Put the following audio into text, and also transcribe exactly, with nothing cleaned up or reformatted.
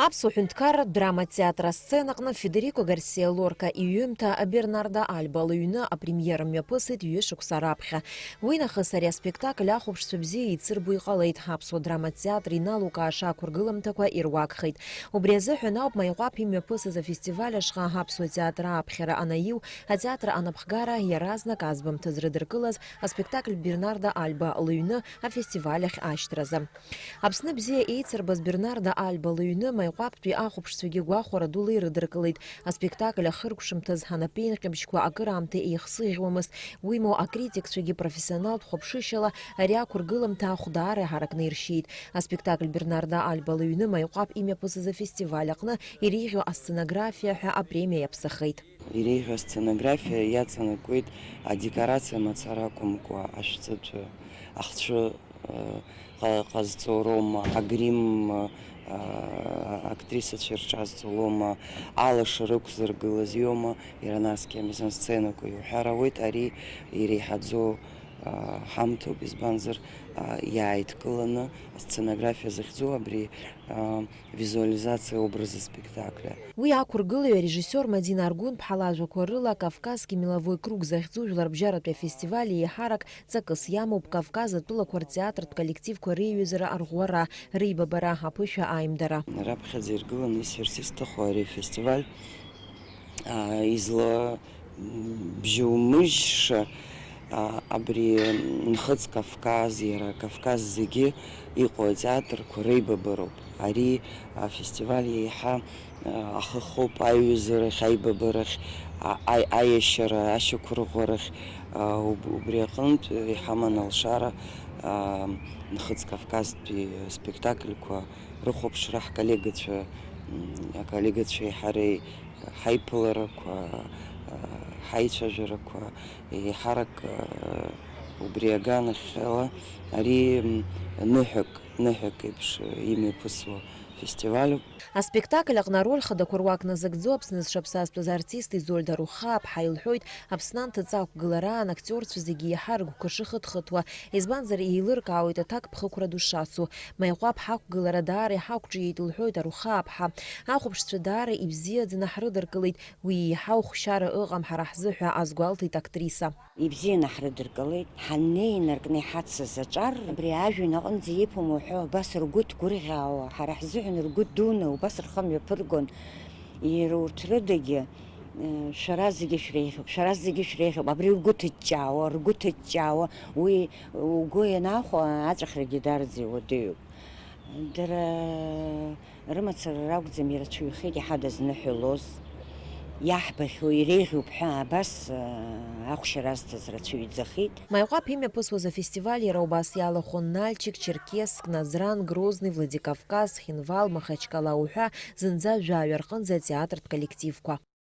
Аԥсуа ҳәынҭқарратә драматә театр асценаҟны Федерико Гарсиа Лорка иҩымҭа Бернардо Альба лыҩны апремиера мҩаԥысит ҩышықәса раԥхьа. Уи нахыс ари аспектакль ахәаԥшцәа бзиа еицырбо иҟалеит, аԥсуа драматә театр иналукааша ақәыргыламҭақәа ируакхеит. Убри азыҳәан ауп Маиҟәаԥ имҩаԥысыз афестиваль ашҟа аԥсуа театр ааԥхьара анаиу, атеатр анапхгара иаразнак азбамҭаз рыдыркылаз аспектакль Бернардо Альба лыҩны афестиваль ахь ашьҭразы. Аԥсны бзиа еицырбаз Бернардо Альба лыҩны Маиҟәаԥтәи ахәаԥшцәагьы гәахәара дула ирыдыркылеит. Аспектакль ахыркәшамҭаз анапеинҟьабжьқәа акыраамҭа еихсыӷьуамызт, уимоу, акритикцәагьы профессионалтә хәаԥшышьала ари ақәыргыламҭа ахә даара иҳаракны иршьеит. Аспектакль Бернардо Альба лыҩны Маиҟәаԥ имҩаԥысыз афестиваль аҟны иреиӷьу асценографиа ҳәа апремиа иаԥсахеит. Иреиӷьу асценографиа иаҵанакуеит адекорациа мацара акәымкәа, ашәҵатәы, ахцәы, э, ҟа-, ҟазҵо роума, агрим, э, актрисацәа ирҿазҵо лоума, алаша рықәзыргылаз иоума, иара насгьы амизансценақәа иуҳәар ауеит, ари иреиҳаӡоу, э, ҳамҭоуп, избанзар, э, иааидкыланы асценографиа захьӡу абри, э, визуализациа образа спектакля. Уи ақәыргылаҩ арежиссиор Мадина Аргәынԥҳа лажәақәа рыла Кавказский меловой круг захьӡу жәларбжьаратәи афестиваль еиҳарак ҵакыс иамоуп Кавказ атәылақәа ртеатртә коллективқәа реиҩызара арӷәӷәара, реибабара, аԥышәа аимдара. Раԥхьаӡа иргыланы исҳәарц исҭаху ари афестиваль, аа, изла бжьоумыжьша, а, абри Нхыҵ Кавказ, иара Кавказ зегьы иҟоу атеатрқәа реибабароуп. Ари афестиваль еиҳа, а, ахы хоуп аиҩызарахь, аибабарахь, а, аи-, аиашьара, ашьақәырӷәӷәарахь, а, уб-, убри аҟынтә иҳаман алшара, а, Нхыҵ Кавказтәи спектакльқәа рыхәаԥшра ҳколлегацәа, м, аколлегацәеи ҳареи ҳаиԥыларақәа, ҳаицәажәарақәа, еиҳарак убри аганахьала ари ныҳәак, ныҳәак еиԥш имҩаԥысуа фестивалуп. Аспектакль аҟны ароль хадақәа руак назыгӡо Аԥсны зҽаԥсазтәыз артист Изольда Рухааԥҳа илҳәоит, Аԥсны анҭыҵ ақәгылараан актиорцәа зегьы еиҳа рыгәқәа шыхыҭхыҭуа, избанзар, еилыркаауеит аҭакԥхықәра ду шацу. Маиҟәаԥ ҳақәгылара даара иҳақәҿиеит, лҳәоит Арухааԥҳа. Ахәаԥшцәа даара ибзиаӡаны ҳрыдыркылеит, уи еиҳау хәшьара ыҟам ҳара ҳзы ҳәа азгәалҭеит актриса. Ибзианы ҳрыдыркылеит, ҳаннеи инаркны иҳацыз аҿар, абри ажәҩан аҟынӡа иԥом уҳәо, абас ргәы ҭгәырӷьаауа, ҳара ҳзыҳәан ргәы дуны, убас рхы мҩаԥыргон. Иара урҭ рыдагьы, э, шәара зегьы шәреиӷьуп, шәара зегьы шәреиӷьуп, абри ргәы ҭыҷҷаауа, ргәы ҭыҷҷаауа, уи угәы ианахәа, аҵәахрагьы дарӡа иуадаҩуп. Дара рымацара ракәӡам ирацәаҩхеит иҳадызныҳәалоз. Иаҳбахьоу иреиӷьуп ҳәа абас, э, ахәшьара азҭаз рацәаҩӡахеит. Маиҟәаԥ имҩаԥысуаз афестиваль иара убас иалахәын Нальчик, Черкесск, Назран, Грозный, Владикавказ, Цхинвал, Махачкала уҳәа зынӡа жәаҩа рҟынӡа атеатртә коллективқәа.